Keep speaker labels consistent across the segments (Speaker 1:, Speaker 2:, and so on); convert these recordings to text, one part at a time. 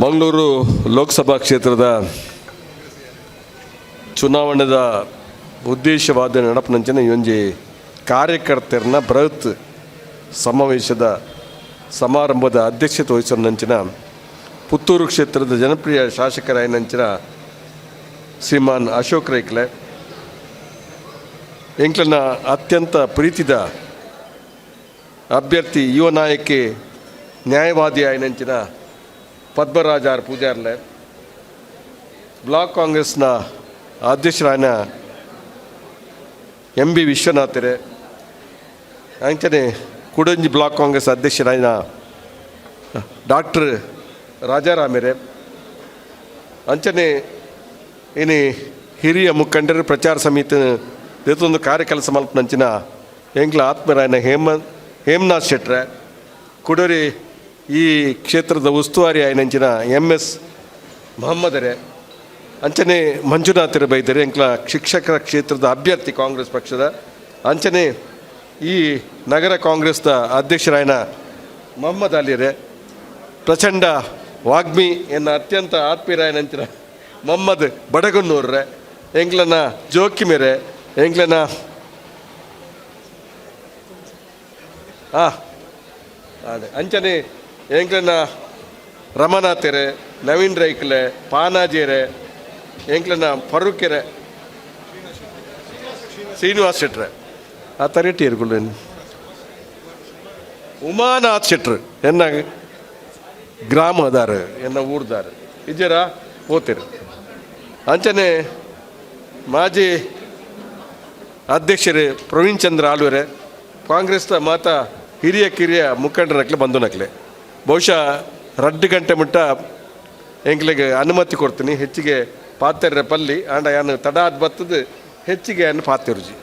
Speaker 1: Mangaluru Lok Sabha ಕ್ಷೇತ್ರದ ಚುನಾವಣೆದ ಉದ್ದೇಶವಾದ ನಡಪನಂಚಿನ ಈ ಒಂಜಿ ಕಾರ್ಯಕರ್ತರನ್ನ ಬೃಹತ್ ಸಮಾವೇಶದ ಸಮಾರಂಭದ ಅಧ್ಯಕ್ಷತೆ ವಹಿಸಿದ ಪುತ್ತೂರು ಕ್ಷೇತ್ರದ ಜನಪ್ರಿಯ ಶಾಸಕರಾಯಿನಂಚಿನ ಶ್ರೀಮಾನ್ ಅಶೋಕ್ ರೈಕ್ಲೆ, ಎಂಕ್ಲನ ಅತ್ಯಂತ ಪ್ರೀತಿದ ಅಭ್ಯರ್ಥಿ, ಯುವ ನಾಯಕಿ, ನ್ಯಾಯವಾದಿ ಆಯಿನಂಚಿನ ಪದ್ಮರಾಜ್ ಆರ್ ಪೂಜಾರ್ಲೆ, ಬ್ಲಾಕ್ ಕಾಂಗ್ರೆಸ್ನ ಅಧ್ಯಕ್ಷರಾಯನ ಎಂ ಬಿ ವಿಶ್ವನಾಥರೆ, ಅಂಚನೆ ಕುಡಂಜಿ ಬ್ಲಾಕ್ ಕಾಂಗ್ರೆಸ್ ಅಧ್ಯಕ್ಷರಾಯನ ಡಾಕ್ಟರ್ ರಾಜಾರಾಮೆರೆ, ಅಂಚನೆ ಇನಿ ಹಿರಿಯ ಮುಖಂಡರು, ಪ್ರಚಾರ ಸಮಿತಿ ದೇತೊಂದು ಕಾರ್ಯಕೆಲಸ ಮಲ್ಪನಂಚಿನ ಎಂಕ್ಲ ಆತ್ಮರಾಯನ ಹೇಮನಾಥ್ ಶೆಟ್ರೆ, ಕುಡರಿ ಈ ಕ್ಷೇತ್ರದ ಉಸ್ತುವಾರಿ ಆಯಿನಂಚಿನ ಎಂ ಎಸ್ ಮೊಹಮ್ಮದರೆ, ಅಂಚನೆ ಮಂಜುನಾಥರ ಬೈದರೆ, ಎಂಕ್ಲ ಶಿಕ್ಷಕರ ಕ್ಷೇತ್ರದ ಅಭ್ಯರ್ಥಿ ಕಾಂಗ್ರೆಸ್ ಪಕ್ಷದ, ಅಂಚನೆ ಈ ನಗರ ಕಾಂಗ್ರೆಸ್ದ ಅಧ್ಯಕ್ಷರಾಯನ ಮೊಹಮ್ಮದ್ ಅಲಿರೆ, ಪ್ರಚಂಡ ವಾಗ್ಮಿ ಎನ್ನ ಅತ್ಯಂತ ಆತ್ಮೀಯರಾಯನಂಚಿನ ಮೊಹಮ್ಮದ್ ಬಡಗನ್ನೂರ್ರೆ, ಎಂಕ್ಲನ ಜೋಕಿಮೆರೆ, ಎಂಕ್ಲನ ಅದೇ ಅಂಚನೆ ಎಂಕ್ಲನ ರಮನಾಥೆರೆ, ನವೀನ್ ರೈಕ್ಲೆ, ಪಾನಾಜೇರೆ, ಎಂಕ್ಲನ ಫರೂಕೆರೆ, ಶ್ರೀನಿವಾಸ್ ಶೆಟ್ರೆ, ಆ ತರೇಟಿ ಇರ್ಕೊಳ್ಳೇನು, ಉಮಾನಾಥ್ ಶೆಟ್ರು ಎನ್ನ ಗ್ರಾಮದಾರ, ಎನ್ನ ಊರ್ದಾರ ಇಜ್ಜರ ಹೋತಿರು. ಅಂಚನೆ ಮಾಜಿ ಅಧ್ಯಕ್ಷರು ಪ್ರವೀಣ್ ಚಂದ್ರ ಆಳ್ವೆರೆ, ಕಾಂಗ್ರೆಸ್ನ ಮಾತಾ ಹಿರಿಯ ಕಿರಿಯ ಮುಖಂಡರಕ್ಲೆ ಬಂದು ನಕ್ಲೆ. ಬಹುಶಃ 2 ಗಂಟೆ ಮುಟ್ಟ ಎಂಕ್ಲೆಗೆ ಅನುಮತಿ ಕೊಡ್ತೀನಿ. ಹೆಚ್ಚಿಗೆ ಪಾತೆರ್ರೆ ಪಲ್ಲಿ ಆಂಡ ಯಾನು ತಡ ಆದ್ ಬತ್ತದು ಹೆಚ್ಚಿಗೆ ಅನ್ನು ಪಾತೆರುಜಿ.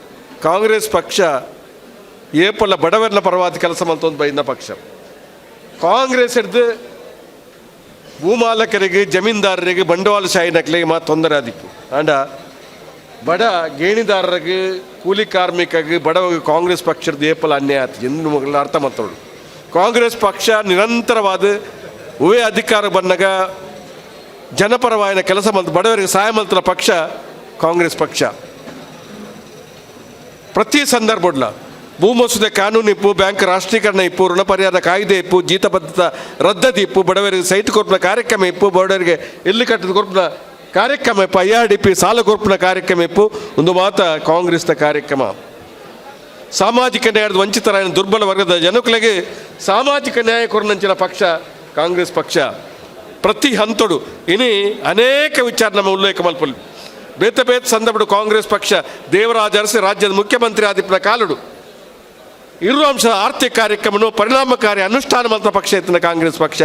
Speaker 1: ಕಾಂಗ್ರೆಸ್ ಪಕ್ಷ ಏಪಲ್ಲ ಬಡವರ್ನ ಪರವಾದ ಕೆಲಸ ಮಲ್ತೊಂದು ಬೈದ ಪಕ್ಷ. ಕಾಂಗ್ರೆಸ್ ಹಿಡ್ದು ಭೂಮಾಲಕರಿಗೆ, ಜಮೀನ್ದಾರರಿಗೆ, ಬಂಡವಾಳಶಾಹಿ ನಕ್ಲಿಗೆ ಮಾತು ತೊಂದರೆ ಆದಿಪ್ಪು. ಆಂಡ ಬಡ ಗೇಣಿದಾರರಿಗೆ, ಕೂಲಿ ಕಾರ್ಮಿಕಗೆ, ಬಡವಗೆ ಕಾಂಗ್ರೆಸ್ ಪಕ್ಷದ ಏಪಲ ಅನ್ಯಾಯ ಆತು ಎಂದು ಮಗಳ ಅರ್ಥ ಮಾಡ್ತೋಳು. ಕಾಂಗ್ರೆಸ್ ಪಕ್ಷ ನಿರಂತರವಾದ ಉವೇ ಅಧಿಕಾರ ಬಂದಾಗ ಜನಪರವಾದ ಕೆಲಸ ಮಲ್ತು ಬಡವರಿಗೆ ಸಹಾಯ ಮಲ್ತನ ಪಕ್ಷ ಕಾಂಗ್ರೆಸ್ ಪಕ್ಷ. ಪ್ರತಿ ಸಂದರ್ಭಡ್ಲ ಭೂ ಮಸೂದೆ ಕಾನೂನು ಇಪ್ಪು, ಬ್ಯಾಂಕ್ ರಾಷ್ಟ್ರೀಕರಣ ಇಪ್ಪು, ಋಣ ಪರಿಹಾರ ಕಾಯ್ದೆ ಇಪ್ಪು, ಜೀತ ಭದ್ರತಾ ರದ್ದತಿ ಇಪ್ಪು, ಬಡವರಿಗೆ ಸೈಟ್ ಕೊರ್ಪಿನ ಕಾರ್ಯಕ್ರಮ ಇಪ್ಪು, ಬಡವರಿಗೆ ಎಲ್ಲಿ ಕಟ್ಟದ ಕೊರ್ಪಿನ ಕಾರ್ಯಕ್ರಮ ಇಪ್ಪು, ಐಆರ್ಡಿಪಿ ಸಾಲ ಕೊರ್ಪಿನ ಕಾರ್ಯಕ್ರಮ ಇಪ್ಪು, ಒಂದು ಮಾತ ಕಾಂಗ್ರೆಸ್ನ ಕಾರ್ಯಕ್ರಮ. ಸಾಮಾಜಿಕ ನ್ಯಾಯದ ವಂಚಿತರಾದ ದುರ್ಬಲ ವರ್ಗದ ಜನಕುಲೆಗೆ ಸಾಮಾಜಿಕ ನ್ಯಾಯ ಕೊರನಂಚಿನ ಪಕ್ಷ ಕಾಂಗ್ರೆಸ್ ಪಕ್ಷ. ಪ್ರತಿ ಹಂತಡು ಇನಿ ಅನೇಕ ವಿಚಾರ ನಮ್ಮ ಉಲ್ಲೇಖ ಮಲ್ಪಲ್ಲಿ. ಬೇತ ಬೇತ ಸಂದರ್ಭಡು ಕಾಂಗ್ರೆಸ್ ಪಕ್ಷ ದೇವರಾಜ ಅರಸು ರಾಜ್ಯದ ಮುಖ್ಯಮಂತ್ರಿ ಆದಿಪ್ಪನ ಕಾಲುಡು ಇರುವ ಅಂಶದ ಆರ್ಥಿಕ ಕಾರ್ಯಕ್ರಮನು ಪರಿಣಾಮಕಾರಿ ಅನುಷ್ಠಾನ ಮಲ್ತ ಪಕ್ಷ ಇತ್ತಿನ ಕಾಂಗ್ರೆಸ್ ಪಕ್ಷ.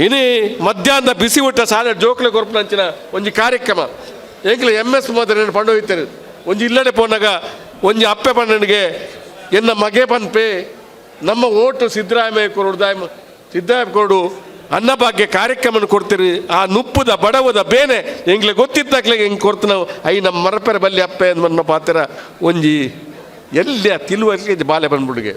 Speaker 1: ಇನಿ ಮಧ್ಯಾಹ್ನದ ಬಿಸಿ ಊಟ ಶಾಲೆ ಜೋಕ್ಲೆ ಕೊರ್ಪುನಂಚಿನ ಒಂಜಿ ಕಾರ್ಯಕ್ರಮ. ಎಂಕ್ಲೆ ಎಂ ಎಸ್ ಮೊದಲ ಪಂಡು ಹೋಯ್ತಾರೆ. ಒಂಜಿ ಇಲ್ಲಡೆ ಪೋನಾಗ ಒಂಜಿ ಅಪ್ಪೆ ಪಣ್ಣನಿಗೆ, ಎನ್ನ ಮಗೆ ಪನ್ಪೆ, ನಮ್ಮ ಓಟು ಸಿದ್ದರಾಮಯ್ಯ ಕೊರಡು, ಸಿದ್ದರಾಮಯ್ಯ ಕೊರಡು, ಅನ್ನಭಾಗ್ಯ ಕಾರ್ಯಕ್ರಮನ ಕೊಡ್ತೀರಿ, ಆ ನುಪ್ಪುದ ಬಡವದ ಬೇನೆ ಎಂಗ್ಲೆ ಗೊತ್ತಿದ್ದಾಗ್ಲೆ ಹೆಂಗೆ ಕೊಡ್ತು ನಾವು I ನಮ್ಮ ಮರಪೆರ ಬಲ್ಲಿ ಅಪ್ಪೆ ಅಂದ್ ಪಾತ್ರ. ಒಂಜಿ ಎಲ್ಲಿ ಆ ತಿಳುವಳಿಕೆ ಬಾಲೆ ಬಂದ್ಬಿಡುಗೆ.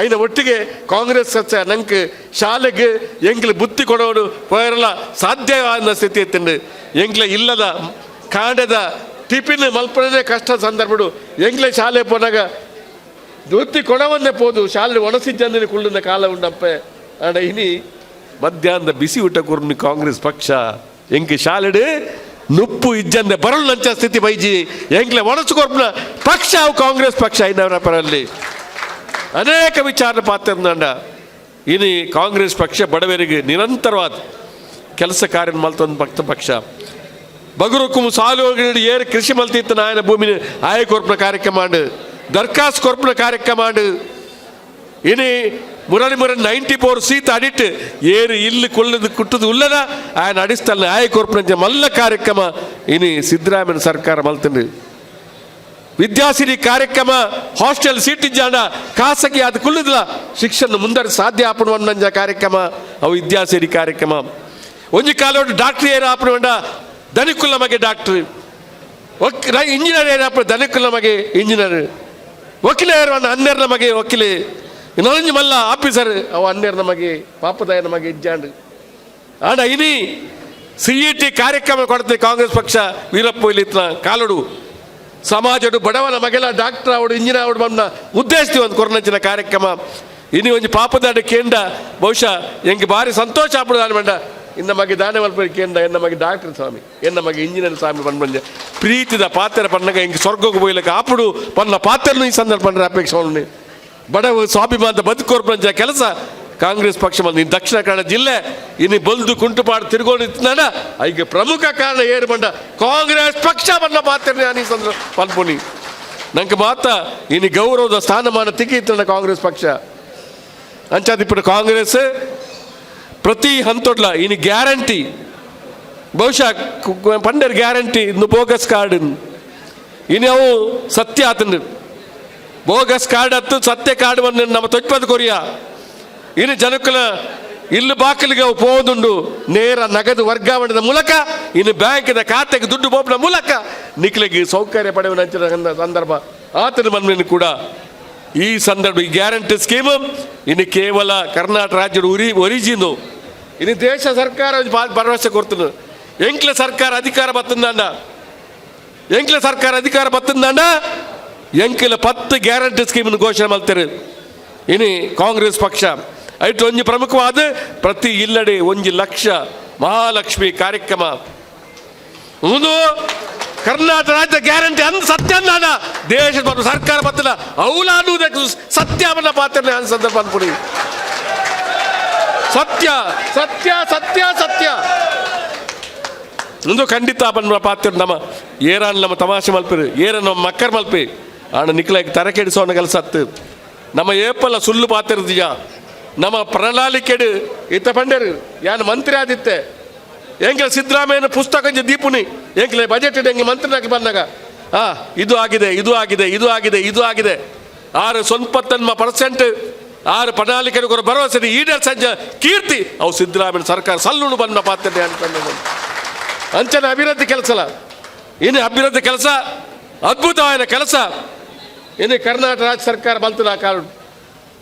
Speaker 1: ಐನ ಒಟ್ಟಿಗೆ ಕಾಂಗ್ರೆಸ್ ಸಚ್ಚ ನಂಗೆ ಶಾಲೆಗೆ ಎಂಗ್ಲೆ ಬುತ್ತಿ ಕೊಡೋಡು ಪೋಯರಲ್ಲ ಸಾಧ್ಯ ಅನ್ನೋ ಸ್ಥಿತಿ ಇತ್ತು. ಎಂಗ್ಲೆ ಇಲ್ಲದ ಕಾಂಡದ ಟಿಫಿನ್ ಮಲ್ಪನೇ ಕಷ್ಟ ಸಂದರ್ಭಡು ಎಂಗ್ಲೆ ಶಾಲೆ ಪೋನಾಗ ಬುತ್ತಿ ಕೊಡವನ್ನೇ ಪೋದು ಶಾಲೆ ಒಣಸಿಜ್ಜಂದಿನ ಕುಳ್ಳಿನ ಕಾಲ ಉಂಡಪ್ಪೆ. ಆಂಡ ಇನಿ ಮಧ್ಯಾಹ್ನದ ಬಿಸಿ ಊಟ ಕೊರ್ನಿ ಕಾಂಗ್ರೆಸ್ ಪಕ್ಷ. ಎಂಕ್ ಶಾಲೆಡು ನುಪ್ಪು ಇಜ್ಜಂದೆ ಬರಲು ನಂಚ ಸ್ಥಿತಿ ಬೈಜಿ. ಎಂಕ್ಲೆ ಒಣಸು ಕೊರ್ಪುನ ಪಕ್ಷ ಅವು ಕಾಂಗ್ರೆಸ್ ಪಕ್ಷ. ಐನವರ ಪರಲ್ಲಿ ಅನೇಕ ವಿಚಾರ ಪಾತ್ರ. ಇನಿ ಕಾಂಗ್ರೆಸ್ ಪಕ್ಷ ಬಡವರಿಗೆ ನಿರಂತರವಾದ ಕೆಲಸ ಕಾರ್ಯ ಮಲ್ತೊಂದು ಭಕ್ತ ಪಕ್ಷ. ಬಗುರುಕುಂ ಸಾಲು ಏರು ಕೃಷಿ ಮಲ್ತಿತ್ತು ನಾಯನ ಭೂಮಿ ಆಯ ಕೊರ್ಪುನ ಕಾರ್ಯಕ್ರಮ ಅಂಡು, ದರ್ಖಾಸ್ತು ಕೊರ್ಪುನ ಕಾರ್ಯಕ್ರಮ ಅಂಡು. ಇನಿ ಮುರಳಿ ಮುರಳಿ 94 ಸೀತ ಅಡಿಟ್ ಏರು ಇಲ್ಲಿ ಕೊಲ್ಲದು ಕುಟ್ಟದು ಉಲ್ಲದ ಆಯನ ಅಡಿಸ್ತಲ್ಲ ಆಯ ಕೊರ್ಪುನ ಮಲ್ಲ ಕಾರ್ಯಕ್ರಮ ಇನಿ ಸಿದ್ದರಾಮಯ್ಯ ಸರ್ಕಾರ ಮಲ್ತಂಡು. ವಿದ್ಯಾಸಿರಿ ಕಾರ್ಯಕ್ರಮ, ಹಾಸ್ಟೆಲ್ ಸೀಟ್ ಇಜ್ಜಾಂಡ ಖಾಸಗಿ ಅದು ಕುಲ್ಲುದಿಲ್ಲ ಶಿಕ್ಷಣ ಮುಂದರ ಸಾಧ್ಯ ಆಪಣ ಕಾರ್ಯಕ್ರಮ ಅವು ವಿದ್ಯಾಸಿರಿ ಕಾರ್ಯಕ್ರಮ. ಒಂಜಿ ಕಾಲೋಡು ಡಾಕ್ಟ್ರ್ ಏರು ಆಪಣ ದನಿಕುಲ್ಲ ಮಗೆ ಡಾಕ್ಟ್ರ್, ಇಂಜಿನಿಯರ್ ಏರು ದನಿಕುಲ್ಲ ಮಗೆ ಇಂಜಿನಿಯರ್, ವಕೀಲ ಏರು ಹನ್ನೆರಡು ನಮಗೆ ವಕೀಲೆ, ಇನ್ನೊಂದು ಮಲ್ಲ ಆಫೀಸರ್ ಅವು ಹನ್ನೆರಡು ನಮಗೆ ಪಾಪದಾಯ ನಮಗೆ ಇಜ್ಜಾಂಡು. ಆಂಡ ಇನಿ ಸಿಇಟಿ ಕಾರ್ಯಕ್ರಮ ಕೊಡ್ತೀವಿ ಕಾಂಗ್ರೆಸ್ ಪಕ್ಷ ವೀರಪ್ಪ ಮೊಯ್ಲಿತ್ನ ಕಾಲಡು ಸಮಾಜಡು ಬಡವನ ಮಗೆಲ ಡಾಕ್ಟರ್ ಅವಡು ಇಂಜಿನಿಯರ್ ಅವಡು ಬಂದ ಉದ್ದೇಶದಿ ಒಂದು ಕೊರನಂಚಿನ ಕಾರ್ಯಕ್ರಮ. ಇನಿ ಒಂಜಿ ಪಾಪದಾಡ ಕೇಂದ್ರ ಬಹುಶಃ ಎಂಕ್ ಬಾರಿ ಸಂತೋಷ ಆಪುಡು ದಾನೆ ಪಂಡ ಇನ್ನ ಮಗೆ ದಾನೆ ಮಲ್ಪುನ ಕೇಂದ್ರ ಎನ್ನ ಮಗೆ ಡಾಕ್ಟರ್ ಸ್ವಾಮಿ, ಎನ್ನ ಮಗೆ ಇಂಜಿನಿಯರ್ ಸ್ವಾಮಿ ಪಂಡ ಪ್ರೀತಿದ ಪಾತ್ರ ಪನ್ನಗ ಎಂಕ್ ಸ್ವರ್ಗಕ್ಕೆ ಪೋಯ್ಲಕ ಆಪುಡು ಪನ್ನ ಪಾತ್ರನು ಈ ಸಂದರ್ಭ ಪಂಡ್ರೆ ಅಪೇಕ್ಷೆ ಉಂಡು. ಬಡವ ಸ್ವಾಭಿಮಾನದ ಬದುಕೋರ್ಪಂಚ ಕೆಲಸ ಕಾಂಗ್ರೆಸ್ ಪಕ್ಷ ಬಂದು ಇನ್ನು ದಕ್ಷಿಣ ಕನ್ನಡ ಜಿಲ್ಲೆ ಇನ್ನು ಬಲ್ದು ಕುಂಟುಪಾಡು ತಿರುಗೋಣಿತ್ತಿನಾಡ ಐಗೆ ಪ್ರಮುಖ ಕಾರಣ ಏರು ಬಂಡ ಕಾಂಗ್ರೆಸ್ ಪಕ್ಷ ಬಂದ ಪಾತ್ರ ನಾನು ಈ ಸಂದರ್ಭ ಪಲ್ಪುನಿ. ನಂಗೆ ಮಾತ ಇನ್ನು ಗೌರವದ ಸ್ಥಾನಮಾನ ತಿಕ್ಕಿತ್ತಣ್ಣ ಕಾಂಗ್ರೆಸ್ ಪಕ್ಷ. ಅಂಚಾದಿಪ್ಪು ಕಾಂಗ್ರೆಸ್ ಪ್ರತಿ ಹಂತೊಡ್ಲ ಇನ್ನು ಗ್ಯಾರಂಟಿ ಬಹುಶಃ ಪಂಡರ್ ಗ್ಯಾರಂಟಿ ಇನ್ನು ಬೋಗಸ್ ಕಾರ್ಡ್ ಇನ್ನು ಅವು ಸತ್ಯ ಆತಂದು ಬೋಗಸ್ ಕಾರ್ಡ್ ಹತ್ತು ಸತ್ಯ ಕಾರ್ಡ್ ಬಂದು ನಮ್ಮ ತೊಚ್ಪದ ಕೊರಿಯಾ. ಇನ್ನು ಜನಕ್ಕಲ ಇಲ್ಲು ಬಾಕಲಿಗೆ ಅವು ಪೋದುಂಡು ನೇರ ನಗದು ವರ್ಗಾವಣೆದ ಮೂಲಕ ಇನ್ನು ಬ್ಯಾಂಕಿನ ಖಾತೆಗೆ ದುಡ್ಡು ಪೋಪಿನ ಮೂಲಕ ನಿಕ್ಲಿಗೆ ಸೌಕರ್ಯ ಪಡೆಯುವ ನಂಚಿನ ಸಂದರ್ಭ ಆತನ ಮನ್ಮೇಲೆ ಕೂಡ ಈ ಸಂದರ್ಭ. ಈ ಗ್ಯಾರಂಟಿ ಸ್ಕೀಮ್ ಇನ್ನು ಕೇವಲ ಕರ್ನಾಟಕ ರಾಜ್ಯದ ಉರಿ ಒರಿಜಿನು ಇನ್ನು ದೇಶ ಸರ್ಕಾರ ಒಂಜಿ ಭರವಸೆ ಕೊಡ್ತದೆ. ಎಂಕ್ಲ ಸರ್ಕಾರ ಅಧಿಕಾರ ಬತ್ತಂದಾಂಡ, ಎಂಕ್ಲ ಸರ್ಕಾರ ಅಧಿಕಾರ ಬತ್ತಂದಾಂಡ ಎಂಕ್ಲ 10 ಗ್ಯಾರಂಟಿ ಸ್ಕೀಮ್ ಘೋಷಣೆ ಮಾಡ್ತಾರೆ ಇನಿ ಕಾಂಗ್ರೆಸ್ ಪಕ್ಷ. ಐಟ್ ಒಂಜಿ ಪ್ರಮುಖವಾದ ಪ್ರತಿ ಇಲ್ಲಡೆ 1 ಲಕ್ಷ ಮಹಾಲಕ್ಷ್ಮಿ ಕಾರ್ಯಕ್ರಮ. ಒಂದು ಕರ್ನಾಟಕ ರಾಜ್ಯ ಗ್ಯಾರಂಟಿ ಅಂದ್ ಸತ್ಯ ಅಂದಾನ ದೇಶದ ಮತ್ತು ಸರ್ಕಾರ ಬತ್ತಲ ಅವಲ ಅನ್ನುವುದಕ್ಕೆ ಸತ್ಯವನ್ನ ಪಾತ್ರ ಅನ್ ಸಂದರ್ಭ ಅನ್ಪುಡಿ. ಸತ್ಯ ಸತ್ಯ ಸತ್ಯ ಸತ್ಯ ಒಂದು ಖಂಡಿತ ಪನ್ಪುನ ಪಾತ್ರ. ನಮ್ಮ ಏರಾನ್ ನಮ್ಮ ತಮಾಷೆ ಮಲ್ಪಿರು, ಏರ ನಮ್ಮ ಮಕ್ಕರ್ ಮಲ್ಪಿ ಆಣ ನಿಕ್ಲಾಗಿ ತರೆ ಕೆಡಿಸೋಣ ಕೆಲಸ ಅತ್ತು. ನಮ್ಮ ಏಪಲ ಸುಳ್ಳು ಪಾತಿರ್ದಿಯ ನಮ್ಮ ಪ್ರಣಾಳಿಕೆಡು ಇತ್ತ ಪಂಡೇರು ಯಾನ್ ಮಂತ್ರಿ ಆದಿತ್ತೆ ಎಂಕ್ಲ ಸಿದ್ದರಾಮಯ್ಯನ ಪುಸ್ತಕ ಒಂಜಿ ದೀಪುನಿ ಎಂಕ್ಲೆ ಬಜೆಟ್ ಎಂಗ್ಲ ಮಂತ್ರಿನಾಗ ಬಂದಾಗ ಇದು ಆಗಿದೆ, ಇದು ಆಗಿದೆ, ಇದು ಆಗಿದೆ, ಇದು ಆಗಿದೆ. 6.9% ಆರು ಪ್ರಣಾಳಿಕೆ ಭರವಸೆ ಈಡೇರ್ ಸಂಜ ಕೀರ್ತಿ ಅವು ಸಿದ್ದರಾಮಯ್ಯ ಸರ್ಕಾರ ಸಲ್ಲುಣು ಬಂದ ಪಾತ್ರ ಅನ್ಕೊಂಡು. ಅಂಚನೆ ಅಭಿವೃದ್ಧಿ ಕೆಲಸಲ ಇನ್ನು ಅಭಿವೃದ್ಧಿ ಕೆಲಸ ಅದ್ಭುತವಾದ ಕೆಲಸ ಇನ್ನು ಕರ್ನಾಟಕ ರಾಜ್ಯ ಸರ್ಕಾರ ಬಂತು. ಆ ಕಾರಣ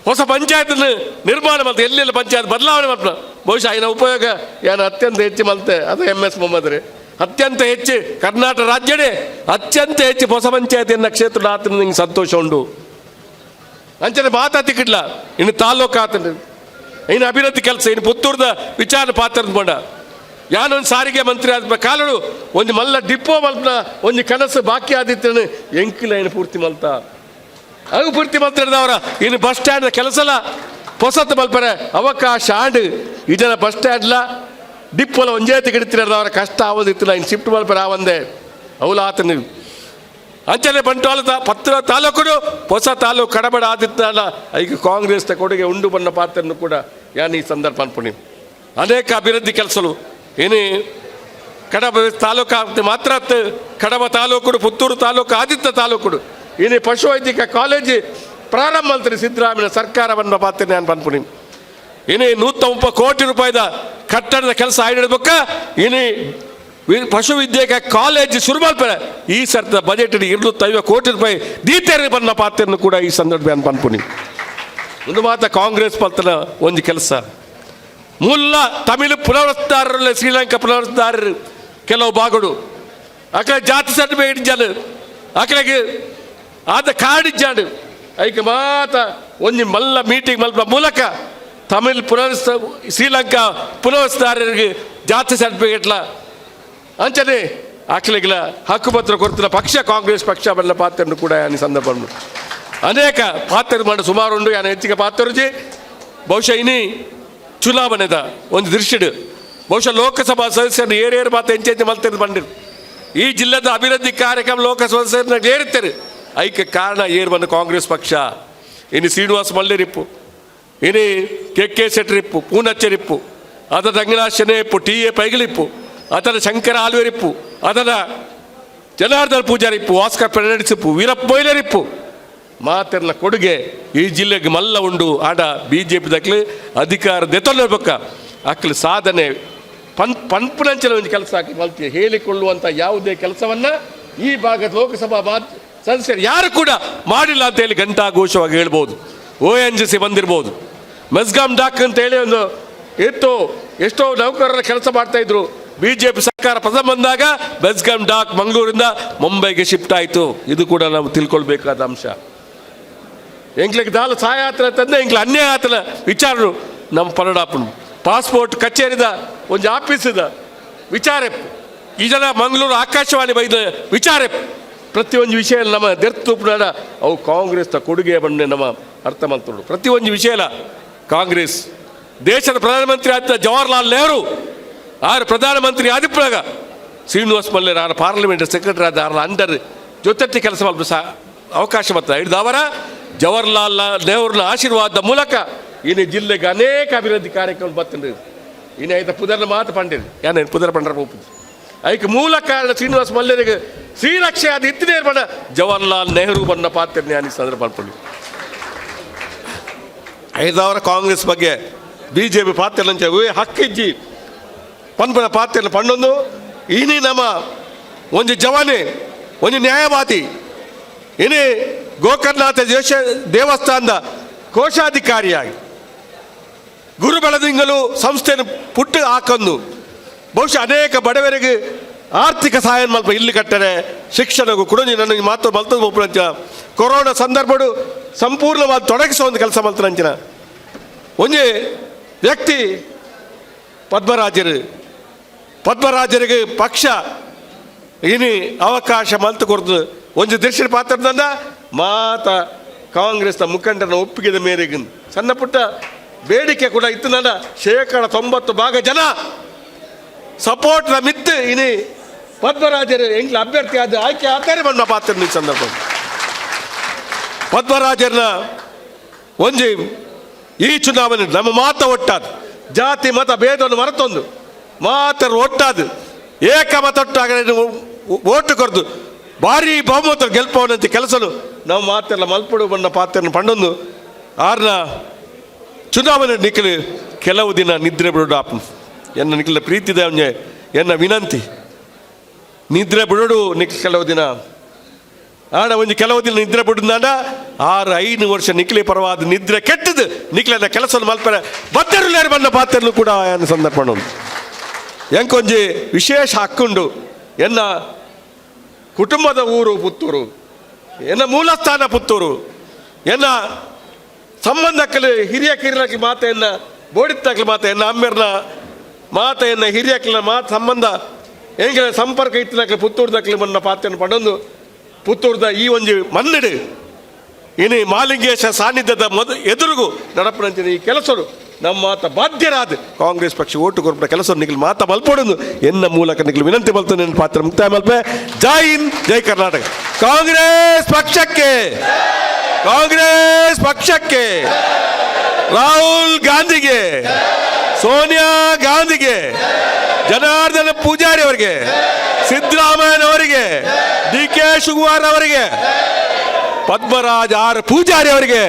Speaker 1: ಹೊಸ ಪಂಚಾಯತ್ ನಿರ್ಮಾಣ ಮಲ್ತೆ, ಎಲ್ಲೆಲ್ಲ ಪಂಚಾಯತ್ ಬದಲಾವಣೆ ಮಲ್ಪನ. ಬಹುಶಃ అయిన ಉಪಯೋಗ ಏನು ಅತ್ಯಂತ ಹೆಚ್ಚು ಮಲ್ತೆ ಅದು ಎಂ ಎಸ್ ಮೊಹಮ್ಮದ್. ಅತ್ಯಂತ ಹೆಚ್ಚು ಕರ್ನಾಟಕ ರಾಜ್ಯಡೇ ಅತ್ಯಂತ ಹೆಚ್ಚು ಹೊಸ ಪಂಚಾಯತಿಯನ್ನ ಕ್ಷೇತ್ರ ಆತನ ನಿಂಗೆ ಸಂತೋಷ ಉಂಡು. ಅಂಚನೆ ಮಾತಾ ತಿಕ್ಕಿಡ್ಲ ಇನ್ನು ತಾಲೂಕು ಆತನ ಇನ್ನು ಅಭಿವೃದ್ಧಿ ಕೆಲಸ. ಇನ್ನು ಪುತ್ತೂರ್ದ ವಿಚಾರ ಪಾತ್ರ ಕೊಂಡ ಯಾನೊಂದು ಸಾರಿಗೆ ಮಂತ್ರಿ ಆದ ಕಾಲಡು ಒಂದು ಮಲ್ಲ ಡಿಪ್ಪೋ ಮಲ್ಪನ ಒಂದು ಕನಸು ಬಾಕಿ ಆದಿತ್ತನ ಎಂಕಿಲ ಏನು ಪೂರ್ತಿ ಮಲ್ತ ಅವು ಪೂರ್ತಿ ಮಲ್ತಿರ್ದವರ. ಇನ್ನು ಬಸ್ ಸ್ಟ್ಯಾಂಡ್ ಕೆಲಸಲ ಹೊಸತ್ತು ಮಲ್ಪರೆ ಅವಕಾಶ ಆಂಡ್ ಇದನ್ನ ಬಸ್ ಸ್ಟ್ಯಾಂಡ್ಲ ಡಿಪ್ಪೋಲ ಒಂಜೇ ತಿಗಿಡ್ತಿರೋದವರ ಕಷ್ಟ ಆವದಿತ್ತಿಲ್ಲ. ಇನ್ನು ಶಿಫ್ಟ್ ಮಲ್ಪರೆ ಆವಂದೆ ಅವಲ ಆತನ. ಅಂಚನೆ ಬಂಟ್ವಾಳ ಪತ್ರ ತಾಲೂಕುಡು ಹೊಸ ತಾಲೂಕು ಕಡಬಡ ಆದಿತ್ತಲ್ಲ ಈಗ ಕಾಂಗ್ರೆಸ್ ಕೊಡುಗೆ ಉಂಡು ಬಣ್ಣ ಪಾತ್ರನ್ನು ಕೂಡ ಯಾನ್ ಈ ಸಂದರ್ಭ ಅನ್ಪುಣಿ. ಅನೇಕ ಅಭಿವೃದ್ಧಿ ಕೆಲಸಲು ಏನೇ ಕಡಬ ತಾಲೂಕು ಆಗ್ತದೆ ಮಾತ್ರ ಅತ್ತು ಕಡಬ ತಾಲೂಕುಡು ಪುತ್ತೂರು ತಾಲೂಕು ಆದಿತ್ಯ ತಾಲೂಕುಡು ಇನ್ನು ಪಶುವೈದ್ಯಕ ಕಾಲೇಜು ಪ್ರಾರಂಭ ಮಲ್ತ್ರಿ ಸಿದ್ದರಾಮಯ್ಯ ಸರ್ಕಾರವನ್ನು ಪಾತ್ರ ನಾನು ಪನ್ಪುಣಿ. ಇನ್ನು 130 ಕೋಟಿ ರೂಪಾಯಿದ ಕಟ್ಟಡದ ಕೆಲಸ ಆಡಿಡ್ಬೇಕ. ಇನ್ನು ಪಶುವಿದ್ಯಕ ಕಾಲೇಜ್ ಶುರು ಮಲ್ಪರೆ ಈ ಸರ್ತ ಬಜೆಟ್ 250 ಕೋಟಿ ರೂಪಾಯಿ ದೀತೇರಿ ಬಂದ ಪಾತ್ರನ್ನು ಕೂಡ ಈ ಸಂದರ್ಭ ಪನ್ಪುಣಿ. ಒಂದು ಮಾತ ಕಾಂಗ್ರೆಸ್ ಪಲ್ತನ ಒಂದು ಕೆಲಸ ಮೂಲ ತಮಿಳು ಪುನರ್ವಸತಿದಾರರು, ಶ್ರೀಲಂಕಾ ಪುನರ್ವಸತಿದಾರರು ಕೆಲವು ಭಾಗಡು ಅಕಡೆ ಜಾತಿ ಸರ್ಟಿಫಿಕೇಟ್ ಇಜ್ಜಾಲು, ಅಕಡೆಗೆ ಆದ ಕಾರ್ಡ್ ಇಜ್ಜಾಂಡು. ಐಕೆ ಮಾತ ಒಂಜಿ ಮಲ್ಲ ಮೀಟಿಂಗ್ ಮಲ್ಪ ಮೂಲಕ ತಮಿಳ್ ಪುನರ್ಸ ಶ್ರೀಲಂಕಾ ಪುನರ್ವಸತಿದಾರರಿಗೆ ಜಾತಿ ಸರ್ಟಿಫಿಕೇಟ್ಲ ಅಂಚನೆ ಅಕ್ಲೆಗ್ಲ ಹಕ್ಕುಪತ್ರ ಕೊಡ್ತಿನ ಪಕ್ಷ ಕಾಂಗ್ರೆಸ್ ಪಕ್ಷ ಬಲ್ಲ ಪಾತ್ರನ್ನು ಕೂಡ ಈ ಸಂದರ್ಭ ಅನೇಕ ಪಾತ್ರ ಮಾಡಿ ಸುಮಾರು ಉಂಡು. ಯಾನ ಹೆಚ್ಚಿಗೆ ಪಾತ್ರರುಜಿ. ಬಹುಶಃ ಇನಿ ಚುನಾವಣೆದ ಒಂದು ದೃಷ್ಟಿಡು ಬಹುಶಃ ಲೋಕಸಭಾ ಸದಸ್ಯರು ಏರೇರು ಮಾತು ಹೆಂಚೆ ಹೆಂಚೆ ಮಲ್ತಿದ್ದು ಬಂದಿರು. ಈ ಜಿಲ್ಲೆದ ಅಭಿವೃದ್ಧಿ ಕಾರ್ಯಕ್ರಮ ಲೋಕಸಭಾ ಸದಸ್ಯರನ್ನ ಏರುತ್ತಾರೆ. ಐಕೆ ಕಾರಣ ಏರು ಬಂದು ಕಾಂಗ್ರೆಸ್ ಪಕ್ಷ. ಇನ್ನು ಶ್ರೀನಿವಾಸ ಮಲ್ಲೇರಿಪ್ಪು, ಇನಿ ಕೆ ಕೆ ಶೆಟ್ಟರಿಪ್ಪು, ಪೂನಚ್ಚರಿಪ್ಪು, ಅದರ ರಂಗನಾಥ್ ಶೆಣೆಯಿಪ್ಪು, ಟಿ ಎ ಪೈಗಳಿಪ್ಪು, ಅದರ ಶಂಕರ ಆಲ್ವೇರಿಪ್ಪು, ಅದರ ಜನಾರ್ದನ್ ಪೂಜಾರಿಪ್ಪು, ವಾಸ್ಕರ್ ಫೆರ್ನಾಂಡಿಸ್ ಇಪ್ಪು, ವೀರಪ್ಪ ಮೊಯ್ಲರಿಪ್ಪು ಮಾತೆರ್ನ ಕೊಡುಗೆ ಈ ಜಿಲ್ಲೆಗೆ ಮಲ್ಲ ಉಂಡು. ಆಡ ಬಿಜೆಪಿ ದಕ್ಲು ಅಧಿಕಾರ ದೆತ್ತೊಂದಿರ್ಬೇಕ ಅಕ್ಲು ಸಾಧನೆ ಪನ್ ಪನ್ಪುನಂಚಿನ ಒಂದು ಕೆಲಸ ಹಾಕಿ ಮಲ್ತಿ ಹೇಳಿಕೊಳ್ಳುವಂಥ ಯಾವುದೇ ಕೆಲಸವನ್ನ ಈ ಭಾಗದ ಲೋಕಸಭಾ ಸದಸ್ಯರು ಯಾರು ಕೂಡ ಮಾಡಿಲ್ಲ ಅಂತ ಹೇಳಿ ಘಂಟಾಘೋಷವಾಗಿ ಹೇಳ್ಬೋದು. ONGC ಬಂದಿರ್ಬೋದು, ಮಜ್ಗಾಮ್ ಡಾಕ್ ಅಂತ ಹೇಳಿ ಒಂದು ಇತ್ತು. ಎಷ್ಟೋ ನೌಕರರ ಕೆಲಸ ಮಾಡ್ತಾ ಇದ್ರು. ಬಿಜೆಪಿ ಸರ್ಕಾರ ಪ್ರಥಮ ಬಂದಾಗ ಬೆಸ್ಕಾಂ ಡಾಕ್ ಮಂಗಳೂರಿಂದ ಮುಂಬೈಗೆ ಶಿಫ್ಟ್ ಆಯಿತು. ಇದು ಕೂಡ ನಾವು ತಿಳ್ಕೊಳ್ಬೇಕಾದ ಅಂಶ. ಎಂಕ್ಲಿಗೆ ದಾಲ ಸಹಾಯ ಆತನ ತಂದೆ ಎಂಕ್ಲೆ ಅನ್ಯಾಯ ಆತನ ವಿಚಾರ ನಮ್ಮ ಪನ್ನಡಾಪನು. ಪಾಸ್ಪೋರ್ಟ್ ಕಚೇರಿದ ಒಂಜಿ ಆಫೀಸಿದ ವಿಚಾರ, ಈ ಜನ ಮಂಗಳೂರು ಆಕಾಶವಾಣಿ ಬೈದ ವಿಚಾರ, ಪ್ರತಿಯೊಂದು ವಿಷಯ ನಮ್ಮ ದೆರ್ತೂಪುನಾಡ ಅವು ಕಾಂಗ್ರೆಸ್ನ ಕೊಡುಗೆ ಬಣ್ಣೆ ನಮ್ಮ ಅರ್ಥ ಮಾಡ್ತುಂಡು. ಪ್ರತಿಯೊಂದು ವಿಷಯ ಕಾಂಗ್ರೆಸ್. ದೇಶದ ಪ್ರಧಾನಮಂತ್ರಿ ಆದ ಜವಾಹರ್ಲಾಲ್ ನೆಹರು ಆರು ಪ್ರಧಾನಮಂತ್ರಿ ಆದಿಪ್ಪಳಗ ಶ್ರೀನಿವಾಸ್ ಮಲ್ಯರ ಆರ ಪಾರ್ಲಿಮೆಂಟ್ ಸೆಕ್ರೆಟರಿ ಆದ ಆರ ಅಂಡರ್ ಜೊತೆ ಕೆಲಸ ಮಾಡಲು ಸಹ ಅವಕಾಶ ಬರ್ತಾರೆ ಹಿಡಿದು ಅವರ ಜವಾಹರ್ಲಾಲ್ ನೆಹರೂನ ಆಶೀರ್ವಾದದ ಮೂಲಕ ಇನ್ನು ಜಿಲ್ಲೆಗೆ ಅನೇಕ ಅಭಿವೃದ್ಧಿ ಕಾರ್ಯಕ್ರಮ ಬರ್ತದೆ. ಇನ್ನು ಐತ ಪುದರ್ನ ಮಾತು ಪಂಡಿರಿ ಯಾನೇನು ಪುದರ್ ಪಂಡ್ರ ಹೋಗ್ತದೆ. ಐಕ್ ಮೂಲ ಕಾರಣ ಶ್ರೀನಿವಾಸ ಮಲ್ಯರಿಗೆ ಶ್ರೀರಕ್ಷೆ ಅದು ಇತ್ತನೇ ಬಣ್ಣ ಜವಾಹರ್ಲಾಲ್ ನೆಹರು ಬಣ್ಣ ಪಾತ್ರ ಜ್ಞಾನಿ ಸಂದರ್ಭ ಪಡ್ಕೊಳ್ಳಿ. ಐದವರ ಕಾಂಗ್ರೆಸ್ ಬಗ್ಗೆ ಬಿಜೆಪಿ ಪಾತ್ರ ಹಕ್ಕಿಜ್ಜಿ ಪನ್ಪನ ಪಾತ್ರ ಪಣ್ಣೊಂದು. ಇನಿ ನಮ್ಮ ಒಂದು ಜವಾನಿ, ಒಂದು ನ್ಯಾಯವಾದಿ, ಇನಿ ಗೋಕರ್ಣನಾಥ ದೇಶ ದೇವಸ್ಥಾನದ ಕೋಶಾಧಿಕಾರಿಯಾಗಿ ಗುರುಬೆಳದಿಂಗಲು ಸಂಸ್ಥೆಯನ್ನು ಪುಟ್ಟು ಹಾಕೊಂಡು ಬಹುಶಃ ಅನೇಕ ಬಡವರಿಗೆ ಆರ್ಥಿಕ ಸಹಾಯ ಮಲ್ಪ ಇಲ್ಲಿ ಕಟ್ಟರೆ ಶಿಕ್ಷಣಗೂ ಕೂಡ ನನಗೆ ಮಾತು ಮಲ್ತದ ಒಬ್ಬರಂಚ ಕೊರೋನಾ ಸಂದರ್ಭಡು ಸಂಪೂರ್ಣವಾದ ತೊಡಗಿಸುವ ಒಂದು ಕೆಲಸ ಮಲ್ತನಂಚಿನ ಒಂಜಿ ವ್ಯಕ್ತಿ ಪದ್ಮರಾಜರು. ಪದ್ಮರಾಜರಿಗೆ ಪಕ್ಷ ಇನಿ ಅವಕಾಶ ಮಲ್ತು ಕೊಡ್ದು ಒಂದು ದೃಶ್ಯ ಪಾತ್ರದಿಂದ ಮಾತ ಕಾಂಗ್ರೆಸ್ನ ಮುಖಂಡರನ್ನ ಒಪ್ಪಿಗೆದ ಮೇರೆಗೆ ಸಣ್ಣ ಪುಟ್ಟ ಬೇಡಿಕೆ ಕೂಡ ಇತ್ತು. ನನ್ನ 90% ಭಾಗ ಜನ ಸಪೋರ್ಟ್ ಮಿತ್ತು ಇನಿ ಪದ್ಮರಾಜರು ಎಂಗ್ಲ ಅಭ್ಯರ್ಥಿ ಆದ ಆಯ್ಕೆ ಆತಾರೆ ಬಣ್ಣ ಪಾತ್ರ. ಈ ಸಂದರ್ಭ ಪದ್ಮರಾಜರನ್ನ ಒಂಜಿ ಈ ಚುನಾವಣೆ ನಮ್ಮ ಮಾತ ಒಟ್ಟಾದ ಜಾತಿ ಮತ ಭೇದವನ್ನು ಮರೆತೊಂದು ಮಾತರ ಒಟ್ಟಾದು ಏಕಮತೊಟ್ಟಾಗ ಓಟು ಕೊರ್ದು ಭಾರಿ ಬಹುಮತ ಗೆಲ್ಪವನಂತೆ ಕೆಲಸನು ನಾವು ಮಾತೆಲ್ಲ ಮಲ್ಪಡು ಬಣ್ಣ ಪಾತ್ರನ ಪಂಡೊಂದು ಆರ್ನ ಚುನಾವಣೆ ನಿಖಲು ಕೆಲವು ದಿನ ನಿದ್ರೆ ಬಿಡೋಡು ಆಪ್ ಎನ್ನ ನಿಖಲ ಪ್ರೀತಿದ ಒಂಜೆ ಎನ್ನ ವಿನಂತಿ, ನಿದ್ರೆ ಬಿಡೋಡು ನಿಖಲ್ ಕೆಲವು ದಿನ. ಆಡ ಒಂಜಿ ಕೆಲವು ದಿನ ನಿದ್ರೆ ಬಿಡುದಾಂಡ 6-5 ವರ್ಷ ನಿಖಲಿ ಪರವಾದ ನಿದ್ರೆ ಕೆಟ್ಟದು ನಿಖಲನ ಕೆಲಸ ಮಲ್ಪರೆ ಬದ್ದರು ಬಂದ ಪಾತ್ರನು ಕೂಡ ಆಯನ ಸಂದರ್ಭ ಉಂಟು. ಎಂಕೊಂಜಿ ವಿಶೇಷ ಹಕ್ಕುಂಡು. ಎನ್ನ ಕುಟುಂಬದ ಊರು ಪುತ್ತೂರು, ಎನ್ನ ಮೂಲಸ್ಥಾನ ಪುತ್ತೂರು, ಎನ್ನ ಸಂಬಂಧಕ್ಕಲು ಹಿರಿಯ ಕಿರಿಯಕ್ಕೆ ಮಾತೆಯನ್ನ ಬೋಡಿತ್ತಾಕ್ಲಿ ಮಾತೆ, ಎನ್ನ ಅಮ್ಮೆರ್ನ ಮಾತೆಯನ್ನ ಹಿರಿಯಕ್ಲ ಮಾತು ಸಂಬಂಧ ಎಂಗೆ ಸಂಪರ್ಕ ಇತ್ತಿನಕ್ಲೆ ಪುತ್ತೂರ್ದಕ್ಲೆ ಮನ್ನ ಪಾತೆಯನ್ನು ಪಡೊಂದು ಪುತ್ತೂರ್ದ ಈ ಒಂಜಿ ಮನ್ನಡು ಇನಿ ಮಾಲಿಂಗೇಶ ಸಾನ್ನಿಧ್ಯದ ಎದುರಿಗೂ ನಡಪನಂಚಿನ ಈ ಕೆಲಸರು ನಮ್ಮ ಮಾತ ಬಾಧ್ಯರಾದ ಕಾಂಗ್ರೆಸ್ ಪಕ್ಷ ಓಟು ಕೊರಪಡ ಕೆಲಸ ನಿಖಲ್ ಮಾತ ಮಲ್ಪೊಡೊಂದು ಎನ್ನ ಮೂಲಕ ನಿಖಲ್ ವಿನಂತಿ ಮಲ್ತು ನನ್ನ ಪಾತ್ರ ಮುಕ್ತಾಯ ಮಲ್ಪೆ. ಜೈ ಹಿಂದ್, ಜೈ ಕರ್ನಾಟಕ. ಕಾಂಗ್ರೆಸ್ ಪಕ್ಷಕ್ಕೆ, ಕಾಂಗ್ರೆಸ್ ಪಕ್ಷಕ್ಕೆ, ರಾಹುಲ್ ಗಾಂಧಿಗೆ, ಸೋನಿಯಾ ಗಾಂಧಿಗೆ, ಜನಾರ್ದನ ಪೂಜಾರಿ ಅವರಿಗೆ, ಸಿದ್ದರಾಮಯ್ಯನವರಿಗೆ, ಡಿ ಕೆ ಶಿವಕುಮಾರ್ ಅವರಿಗೆ, ಪದ್ಮರಾಜ್ ಆರ್ ಪೂಜಾರಿ ಅವರಿಗೆ.